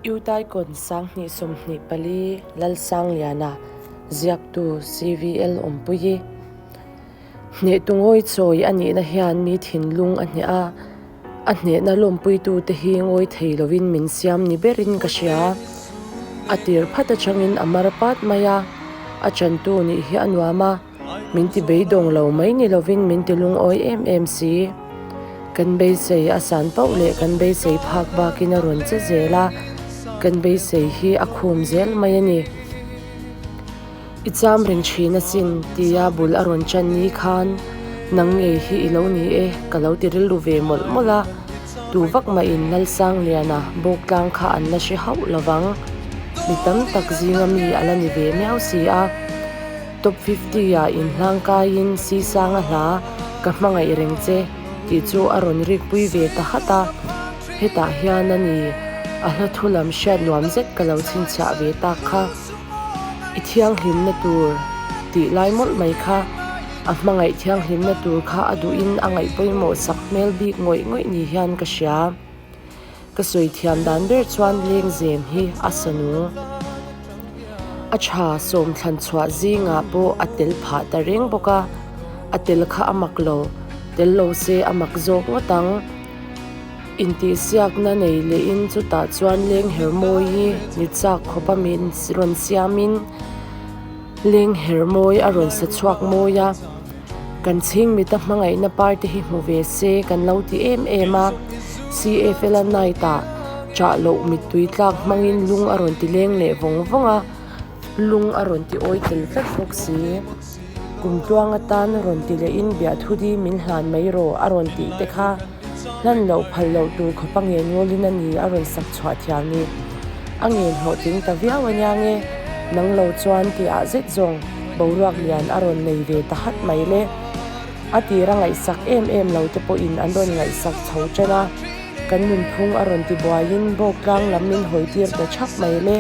Utaikon 2024 Lalsangliana, ziaktu CVL Awmpuii. Hnehtu ngawi chawi a nihna hian mi thinlung a hneh a, a hnehna lawmpuitute hi ngawi thei lovin min siam ni berin ka hria. A tir phat atangin a mar pat mai a, a chantu nih hi a nuam a, min ti beidawng lo mai ni lovin min ti lungawi em em si. Kan beisei a san pauh leh kan beisei phak bakin a rawn che zel a, kan beisei hi a khum zel mai a ni. I cham reng thin asin, tia bul a rawn chan ni khan nang ngei hi i lo ni e, ka lo ti rilru ve mawlh mawlh a. Tu vak mahin Lalsangliana bawktlang kha an la hre hauh lovang. Mi tam tak zinga mi a la ni ve miau si a. Top 50 ah inhlang kaiin Sisanga hla ka hmangaih reng che tih chu a rawn rikpui ve ta hat a. Hetah hian a ni, a hla thu lam hriat nuam zet ka lo chhinchhiah ve tak kha. I thianghlimna tur tih lai mawlh mai kha a hmangaih thianghlimna tur kha a duhin a ngaih pawimawh sak hmel bik ngawih ngawih ni hian ka hria. Ka sawi thiam dan ber chuan lengzem hi a sa nung. A tha sawm thlan chhuah zingah pawh a tel phah ta reng bawk a, a tel kha a mak lo, tel lo se a mak zawk ngawt ang. Intihsiakna nei lehin chutah chuan Lenghermawi ni chak khawpa min rawn siamin Lenghermawi a rawn sa chhuak mawi a. Kan chhing mita hmangaihna parte hi hmu ve se kan lo ti em em a. CFL-a night-ah chah loh mittui tlak hmangin lung a rawn ti leng leh vawng vawng a. Lung a rawn ti awi tel tlat bawk si. Kum tluang atan rawn ti lehin biahthu di min hlan mai rawh a rawn tih te kha hlan loh phal loh tur khawpa ngen ngawlin a ni a rawn sak chhuah thiam ni. A ngen hlawhtling ta viau a nia nge, nang lo chuan tih ah zet zawng boruak lian a rawn nei ve ta hat mai le. A tira ngaihsak em em lo te pawhin an rawn ngaihsak chho ṭan a. Kan nunphung a rawn ti buaiin bawktlang lam min hawi tir ta chhap mai le.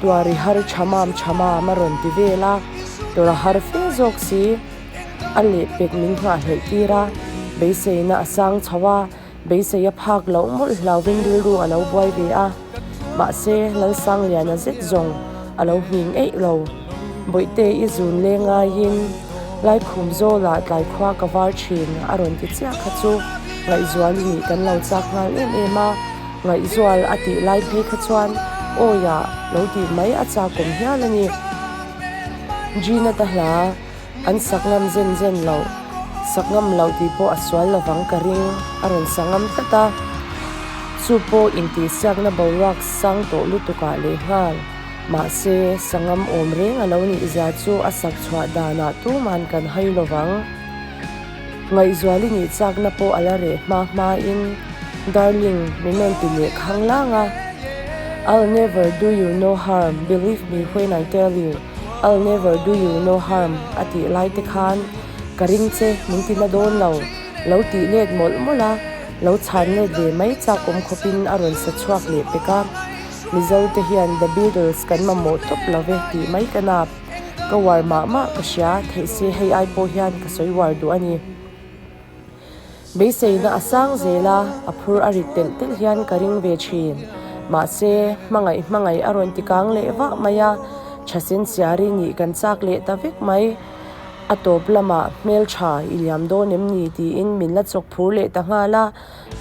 Tuari har tha mam tha mam a rawn ti vel a, tawrh a har fe zawk si. A lehpek min nghahhlelh tir a, beiseina a sang chho a, beisei a phak loh mawlh hlauvin rilru a lo buai ve a. Mahse, Lalsangliana zet zawng a lo nghing eih lo. Bawihte i zun leng ngaiin Laikhum zawlah tlaikhua ka var thin a rawn ti chiah kha chu Ngaihzual i nih kan lo chak nghal em em a, Ngaihzual a tih lai phei kha chuan awiah lo tih mai a chakawm hial a ni. Gina ta hla an sak ngam zen zen loh, sak ngam loh tih pawh a sual lovang ka ring a rawn sa ngam tlat a, chu pawh intihsiakna boruak sang tawh lutukah lehnghal. Mahse, sangam awm reng a lo nih zia chu a sak chhuah danah tuman kan hai lo vang. Ngaihzuali nih chakna pawh a la reh hma hmain, Darling, min rawn ti leh khang lang a. I'll never do you no harm, believe me when I tell you, I'll never do you no harm a tih lai te khan ka ring che min ti na dawn lo, lo tih let mawlh mawlh a, lo chhan let ve mai chak awm khawpin a rawn sa chhuak leh pek a. Mizo te hian The Beatles kan mamawh tawp lo ve tih mai ka nap. Ka uar mah mah ka hria, theih se hei ai pawh hian ka sawi uar duh a ni. Beiseina a sang zel a, a phur a rit telh telh hian ka ring ve thin. Mahse, hmangaih hmangaih a rawn ti kang leh vah mai a, thasen siari nih kan chak leh ta vek mai. A tawp lamah hmeltha i liam dawn em ni tiin min la chawk phur leh ta nghal a.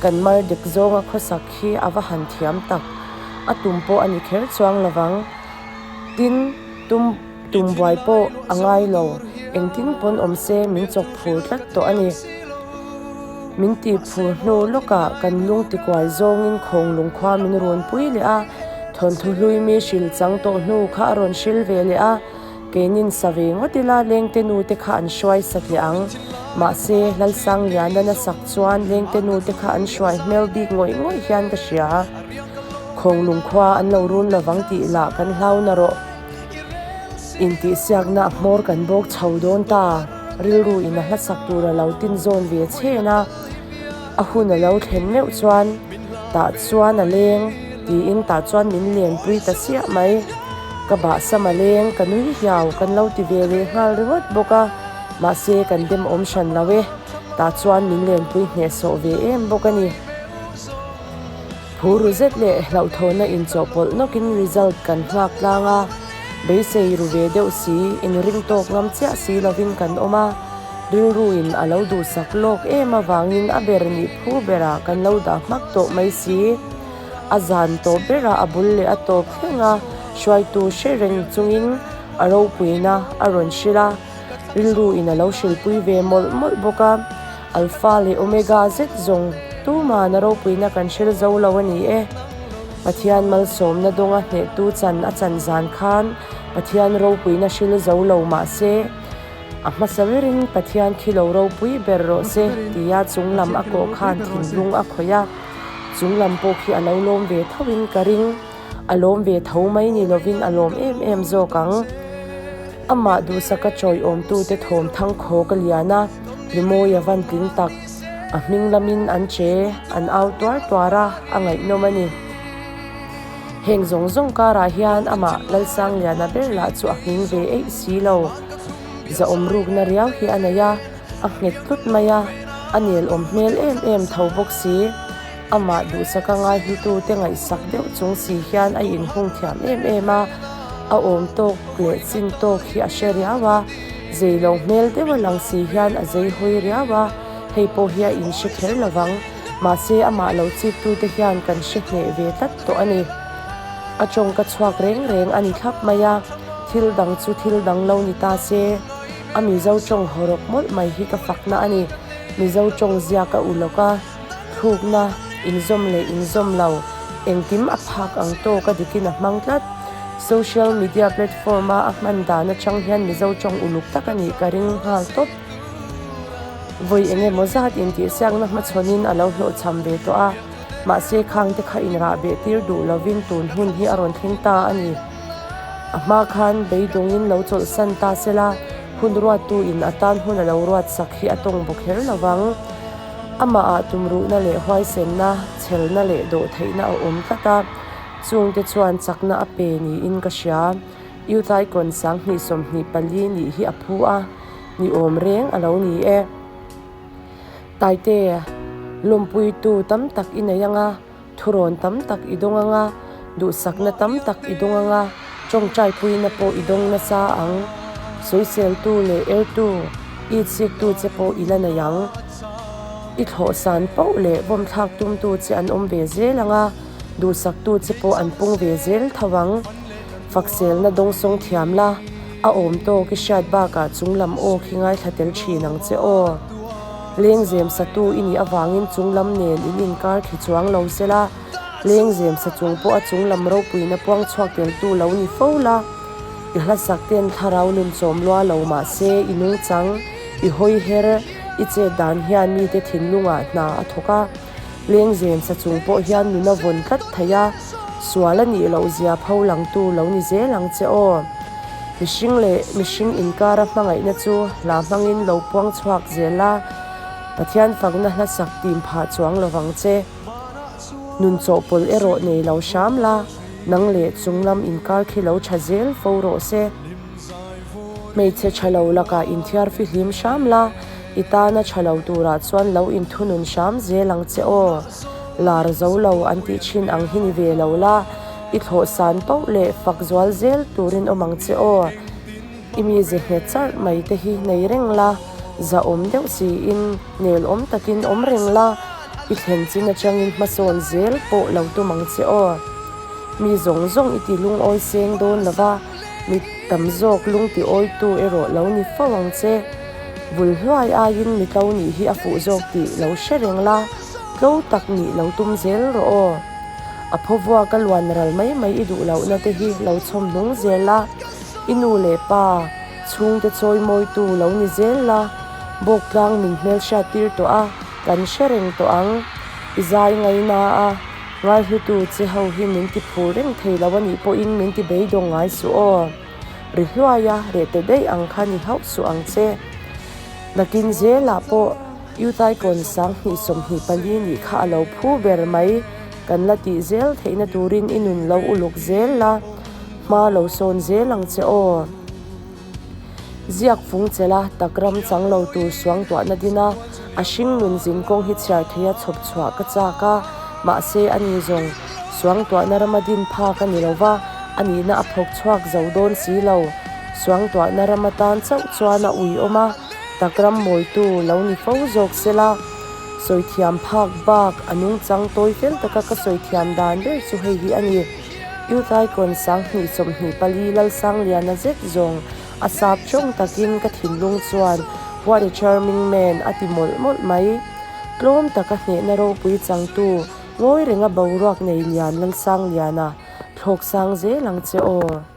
Kan mar dek zawnga khawsak hi a va han thiam tak. A tum pawh a ni kher chuang lovang. Tin, tum tum buai pawh a ngai lo. Engtin pawn awm se min chawk phur tlat tawh a ni. Min tih phur hnu lawkah kan lung tikuai zawngin Khawnglung khua min rawn pui leh a, thawnthu hlui mi hril chang tawh hnu kha a rawn hril ve leh a. Keinin sa ve ngawt ila Lengte nu te kha an hruai sa hle ang. Mahse, Lalsangliana na sak chuan Lengte nu te kha an hruai hmel bik ngawih ngawih hian ka hria. Khawnglung khua an lo run lovang tih lah kan hlau na rawh. Intihsiakna a hmawr kan bawk chho dawn ta. Rilru in a hla sak tur a lo tin zawn ve chhen a. A hun a lo thlen meuh chuan tah chuan a leng tiin tah chuan min lenpui ta chiah mai. Ka bahsam a leng ka nui hiau kan lo ti ve leh nghal ringawt bawk a, mahse kan dem awm hran lo e, tah chuan min lenpui hnehsawh ve em bawk a ni. Phur ru zet leh hlauhthawhna inchawhpawlh nawkin result kan nghak tlang a, beisei ru ve deuh si, inring tawk ngam chiah si lovin kan awm a, rilruin a lo duhsak lawk em avangin a ber nih phu berah kan lo dah hmak tawh mai si. A zan tawh berah a bul leh a tawp thleng a, hruaitu hre reng chungin a ropuina a rawn hrilh a, rilruin a lo hrilhpui ve mawlh mawlh bawk a. Alpha leh Omega zet zawng tuman a ropuina kan hril zo lo a ni e. Pathian malsawmna dawnga hnehtu chan a chan zan khan Pathian ropuina hril zo lo mah se, a hmasa berin Pathian khi lo ropui ber rawh se tia chunglam a kawh khan thinlung a khawih a, chunglam pawh khi a lo lawm ve thoin ka ring. A lawm ve tho mai ni lovin a lawm em em zawk ang. Amah duhsaka chawiawmtute thawm thang khawk a lian a, rimawi a van tling tak. A hming lamin an che, an au tuar tuar a, a ngaihnawm a ni. Heng zawng zawng karah hian amah Lalsangliana ber lah chu a nghing ve eih si lo. Zahawm rukna riau hi a nei a, a nghet tlut mai a, a nelawm hmel em em tho bawk si. Amah duhsaka ngaihlutute ngaihsak deuh chung si hian a inhung thiam em em a, a awm tawk leh chin tawk hi a hre riau a, zei lo hmel deuh a lang si hian a zei hawi riau a, hei pawh hi a inhre kher lo vang, mahse amah lo chiptute hian kan hre hneh ve tlat tawh a ni. A tawngka chhuak reng reng a ni thlap mai a, thil dang chu thil dang lo ni ta se, a Mizo tawng hawrawp mawlh mai hi ka fakna a ni. Mizo tawng ziak a ulawk a. Thlukna, inzawm leh inzawm lo, engkim a phak ang tawk a dikin a hmang tlat. Social media platform a a hman dan atang hian Mizo tawng uluk tak a nih ka ring nghal tawp. Vawi eng emaw zat intihsiakna hmachhawnin a lo hlawhchham ve tawh a, mahse khang te kha inrah beh tir duh lovin tun hun hi a rawn thleng ta a ni. A hma khan beidawngin lo chawlhsan ta sela, hun ruattu in a tan hun a lo ruatsak hi a tawng bawk kher lovang. Amahah tumruhna leh huaisenna, chhelna leh dawhtheihna a awm tlat a, chungte chuan chakna a pe niin ka hria. Youth Icon 20 24 nih hi a phu a, ni awm reng a lo ni e. Taite, lawmpuitu tam tak i nei ang a. Thurawn tam tak i dawng ang a, duhsakna tam tak i dawng ang a, tawngtaipuina pawh i dawng nasa ang. Sawiseltu leh ertu, itsiktu che pawh i la nei ang. I thlawhsan poh leh vawmthlak tumtu che an awm ve zel ang a, duhsaktu che pawh an pung ve zel tho ang. Fakselna dawngsawng thiam la, a awm tawk i hriat bakah chunglam aw khi ngaithla tel thin ang che aw. Lengzem satu i nih avangin chunglam nen in inkar khi chuang lo sela, lengzem sa chung pawh a chunglam ropuina puang chhuak teltu lo ni fo la. I hlasak ten thlarau nun chawm lua lo mahse i nungchang, i hawi her, i chet dan hian mite thinlungah hna a thawk a. Lengzem sa chung pawh hian nun a vawn tlat thei a, sual a nih loh zia pho langtu lo ni zel ang che aw. Mihring leh mihring inkara hmangaihna chu hla hmangin lo puang chhuak zel a, Pathian fakna hla sak tim phah chuang lo vang che. Nun chawhpawlh erawh nei lo hram la, nang leh chunglam inkar khi lo tha zel fo rawh se. Hmeichhe tha lo lakah inthiar fihlim hram la, i tana tha lo turah chuan lo inthunun hram zel ang che aw. Lar zo lo an tih thin ang hi ni ve lo la, i thlawhsan poh leh fak zual zel turin awm ang che aw. I mize nghet charh mai te hi nei reng la, zahawm deuh siin nelawm takin awm reng la, i thlen chin atangin hmasawn zel pawh lo tum ang che aw. Mi zawng zawng i ti lungawi seng dawn lo va, mi tam zawk lung ti awitu erawh lo ni fo ang che. Vul hluai aiin mi tlo nih hi a fuh zawk tih lo hre reng la, tlo tak nih lo tum zel rawh aw. A phawvuak a luan ral mai mai i duh lohna te hi lo chhawm hnung zel la, i nu leh pa chhungte chawi mawitu lo ni zel la, bawktlang min hmelhriat tir tawh a, kan hre reng tawh ang. I zai ngaina a. Ngaihlutu che ho hi min ti phur reng thei lo a nih pawhin min ti beidawng ngai suh aw. Ri hluaia reh te daih ang kha ni hauh suh ang che. Nakin zelah pawh Utaikon 2024 nih kha a lo phu ber mai. Kan la tih zel theihna turin i nun lo uluk zel la, hma lo sawn zel ang che aw. Ziak fung chela tak ram chang lo tur suangtuahna din a, a hring nun zin kawng hi chhiar theia chhawp chhuah ka chak a. Mahse, ani zawng suangtuahna rama din phak a ni lo va, a nihna a phawk chhuak zo dawn si lo. Suangtuahna ram atan chauh chuan a uiawm a, takram mawitu lo ni fo zawk se la. Sawithiam phak bak a nungchang tawi fel taka ka sawithiam dan ber chu hei hi a ni. Youth Icon 2024 Lalsangliana zet zawng a sap tawng takin ka thinlung chuan What a charming man a ti mawlh mawlh mai. Tlawm taka hnehna ropui changtu ngawi renga boruak nei lian Lalsangliana thlawk sang zel ang che aw.